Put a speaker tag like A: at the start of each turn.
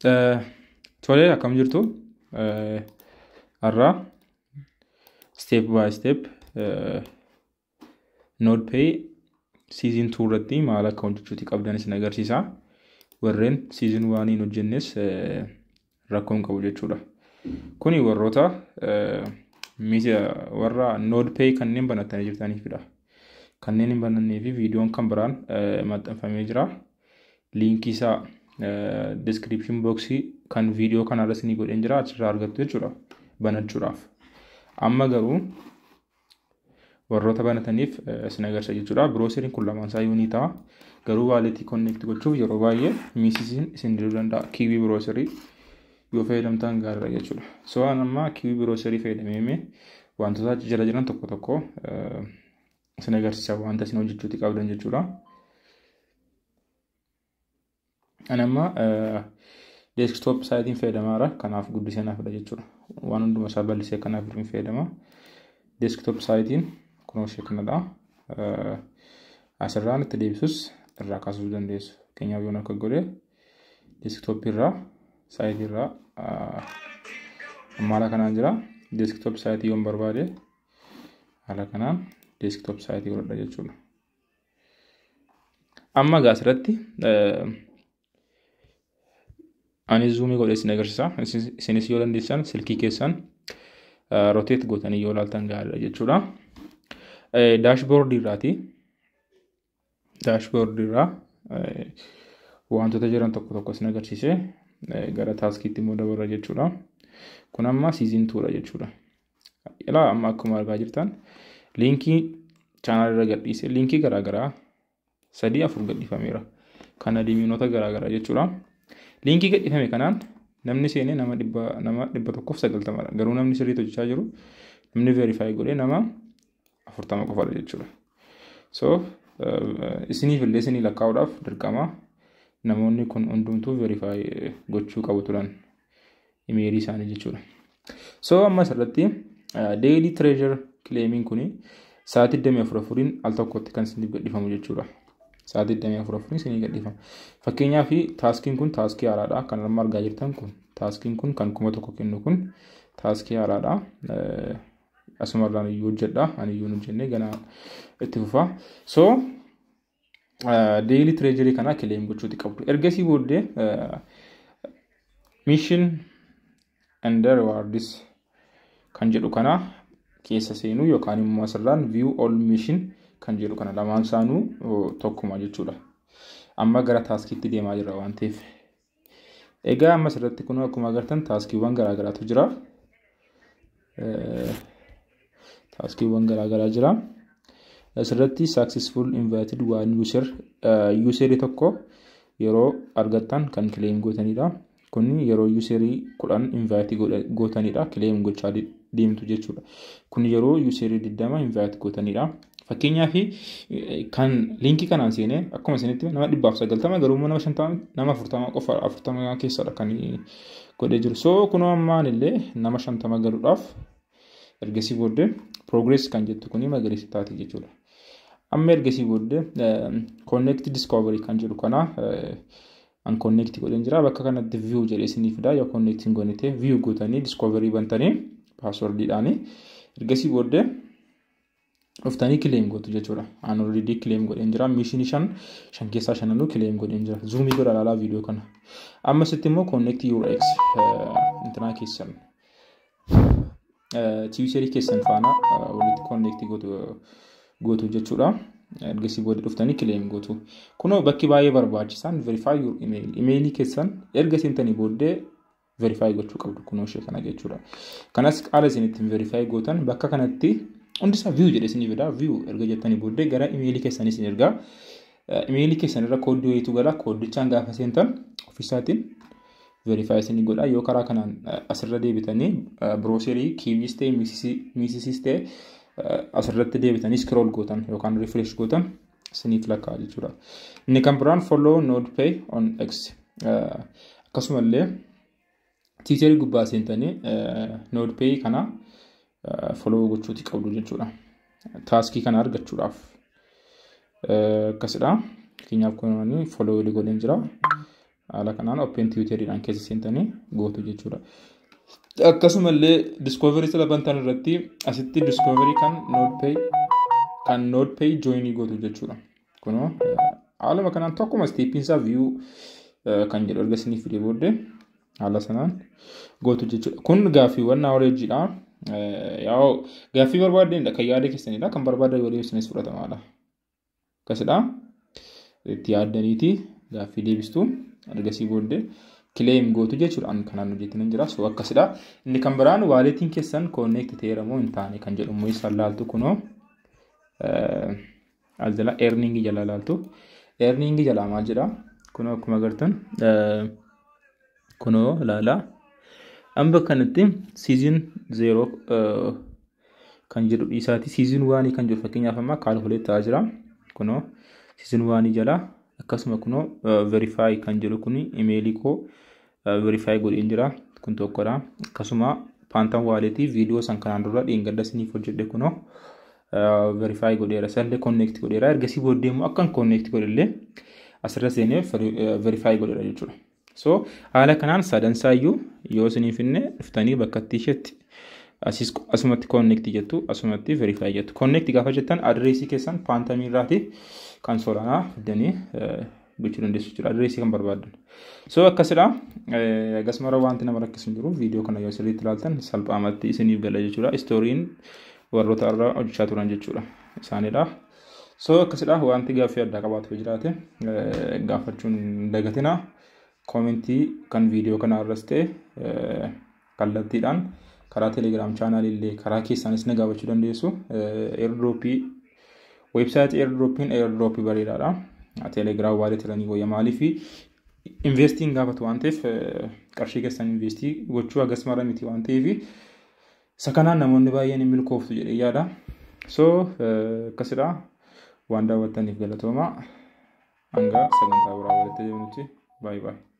A: Tolee, akkam jirtu? Har'a step by step Nodepay season 2 irratti maal akka hojjechuuti qabdan isin agarsiisa. Warreen season 1 hin hojjennes rakkoo hin qabu jechuudha. Kuni warroota warra Nodepay kanneen banatanii jirtaniifidha. Kanneen hin banannee fi viidiyoon kan biraan maxxanfamee jira. Liinkii isaa description box kan viidiyoo kanarra isinii godheen jira, achirraa argattu jechuudha banachuudhaaf. Amma garuu warroota banataniif isin agarsiisa jechuudha. Browseriin kun lamaan isaa ni ta'a. Garuu walletii connect gochuuf yeroo baay'ee miisisiin isin diduu danda'a. Kiwi browserii yoo fayyadamtan gaariidha jechuudha. So an amma Kiwi browserii fayyadamee wantoota achi jala jiran tokko tokko isin agarsiisa, wanta isin hojjechuuti qabdan jechuudha. Ani amma desktop saayitiin fayyadamaara, kanaaf guddisee naaf fida jechuudha. Waan hunduma isaa bal'isee kanaaf hin fayyadama. Desktop saayitiin kunoo ishee kanadha. Asirraan itti deebisus irraa kaasuu dandeessu. Fakkeenyaaf yoon akka godhe desktop irraa saayitii irraa amma haala kanaan jira. Desktop saayitii yoon barbaade haala kanaan desktop saayitii godhadha jechuudha. Amma egaa asirratti ani zoomii godhee isin agarsiisa. Isinis yoo dandeessan silkii keessan rotate gootanii yoo ilaaltan gaariidha jechuudha. Daashboordii irraati. Daashboordii irraa wantoota jiran tokko tokko isin agarsiisee gara taaskiitti immoo dabarra jechuudha. Kun amma season 2 dha jechuudha. Ilaa, amma akkuma argaa jirtan liinkii chaanaal irra gadhiise, liinkii garaagaraa 3 4 gadhiifameera. Kan adiiminoota garaagaraa jechuudha. Liinkii gadhiifame kanaan namni seenee nama 190dha. Garuu namni sirriitti hojjechaa jiru, namni verify godhee nama 40 qofadha jechuudha. So isiniif illee isinii lakkaa'uudhaaf dirqama namoonni kun hundumtuu verify gochuu qabu turan imeelii isaanii jechuudha. So amma asirratti daily treasure claiming kuni sa'aatii 24 al tokkotti kan isiniif gadhiifamu jechuudha. Sa'aatii 24 isinii gadhiifama. Fakkeenyaaf taaskiin kun taaskii haaraadha. Kan amma argaa jirtan kun taaskiin kun kan 1000 kennu kun taaskii haaraadha. Asumarraan iyyuu hojjedha. Ani iyyuu hin hojjenne, ganaa itti fufa. So daily treasury kana claim gochuuti qabdu. Ergasii booddee mission and rewards kan jedhu kana keessa seenuu yookaan immoo asirraan view all mission kan jedhu kana, lamaan isaanuu tokkuma jechuudha. Amma gara taaskiitti deemaa jirra waan ta'eef. Egaa amma asirratti kun akkuma agartan taaskiiwwan garaagaraatu jira. Taaskiiwwan garaagaraa jira. Asirratti successful invited one user, userii tokko yeroo argattan kan claim gootanidha. Kun yeroo userii 10 invite gootanidha, claim gochaa deemtu jechuudha. Kun yeroo userii 20 invite gootanidha. Fakkeenyaaf kan liinkii kanaan seenee akkuma isinitti nama 190, garuu immoo nama 50, nama 40 qofa, 40 keessadha kan godhee jiru. So kunoo ammaan illee nama 50 galuudhaaf ergasii booddee progress kan jettu kuni magariisa taati jechuudha. Amma ergasii booddee connect discovery kan jedhu kana an connect godheen jira. Bakka kanatti view jedhee isinii fida. Yoo connect hin goone ta'e view gootanii discovery bantanii passwordiidhaani ergasii booddee dhuftanii claim gootu jechuudha. An already claim godheen jira. Mishinii 5, 5 keessaa shananuu claim godheen jira. Zoomii godha ilaalaa viidiyoo kana. Amma sitti immoo connect your X intinaa keessan Tiwiiterii keessan faana walitti connect gootu jechuudha. Ergasii booda dhuftanii claim gootu. Kunoo bakki baay'ee barbaachisaan verify your email. Emailii keessan erga seentanii booddee verify gochuu qabdu, kunoo ishee kana jechuudha. Kanas qaala isin ittiin verify gootan bakka kanatti hundi isaa view jedhee isinii fida. View erga jettanii booddee gara emailii keessanii isin ergaa. Emailii keessan irra kooddii wayiitu gala. Kooddichaan gaafa seentan ofiisaatiin verify isinii godha. Yoo karaa kanaan asirra deebitanii browserii kiiwiis ta'e miisisiis ta'e asirratti deebitanii scroll gootan yookaan refresh gootan isiniif lakkaa'a jechuudha. Inni kan biraan follow Nodepay on X. Akkasumallee Tiwiiterii gubbaa seentanii Nodepay kana follow gochuuti qabdu jechuudha. Taaskii kana argachuudhaaf. Akkasidha. Fakkeenyaaf kun follow godheen jira. Haala kanaan open Twitteriidhaan keessa seentanii gootu jechuudha. Akkasumallee discovery sila bantan irratti asitti discovery kan Nodepay joinii gootu jechuudha. Kunoo haaluma kanaan tokkuma stepiin isaa view kan jedhu erga isiniif fidee booddee haala sanaan gootu jechuudha. Kun gaaffiiwwan knowledgeiidha. Yaa'u gaaffii barbaaddanidha, kan yaada keessanidha, kan barbaadan yoo deebisinis fudhatamaadha. Akkasidha. Itti yaaddaniiti gaaffii deebistuu, ergasii booddee claim gootu jechuudha. An kanaan hojjetan jira. So akkasidha. Inni kan biraan walletiin keessan connect ta'eera moo hin taane kan jedhu immoo isaan laaltu. Kunoo as jala earningii jala laaltu. Earningii jalaa maal jedha? Kunoo akkuma agartan, kunoo ilaalaa. Amma kanatti season 0 kan jedhu dhiisaati. Season 1 kan jedhu fakkeenyaaf amma calculate ta'aa jira. Kunoo season 1 jala akkasuma kunoo verify kan jedhu kuni emailii koo verify godheen jira. Kun tokkodha. Akkasuma Phantom walletii viidiyoo san kanaan dura dheengadda isiniif hojjedhe kunoo verify godheera. Isallee connect godheera. Ergasii booddee immoo akkan connect godhellee asirra seenee verify godheera jechuudha. So haala kanaan sadansaayyuu yoo isiniif finne dhuftanii bakka itti isheetti asumatti connect jettu, asumatti verify jettu. Connect gaafa jettan addressii keessan Phantomii irraati kan Solanaa fiddanii gochuu dandeessu jechuudha. Addressii kan barbaadan. So akkasidha. Akkasuma wanti nama rakkisu hin jiru. Viidiyoo kana yoo sirriitti ilaaltan salphaamatti isiniif gala jechuudha. Storyn warroota irra hojjechaa turan jechuudha. Isaanidha. So akkasidha, wanti gaaffii addaa qabaatu yoo jiraate gaafachuun hin dagatina. Commentii kan viidiyoo kana irras ta'e kallattiidhaan karaa Telegram channelii illee karaa keessaanis na gaafachuu dandeessu. Airdropii, websiteii airdropiin airdropii bareedaadha. Telegram walletii wayya, maaliif investiin gaafatu waan ta'eef, qarshii keessan investii gochuu hagas mara miti waan ta'eef, isa kanaan namoonni baay'een hin milkooftu jedhee yaada. So akkasidha, waan daawwattaniif galatooma. Hanga sagantaa biraa walitti deemnutti, baay'ee baay'ee.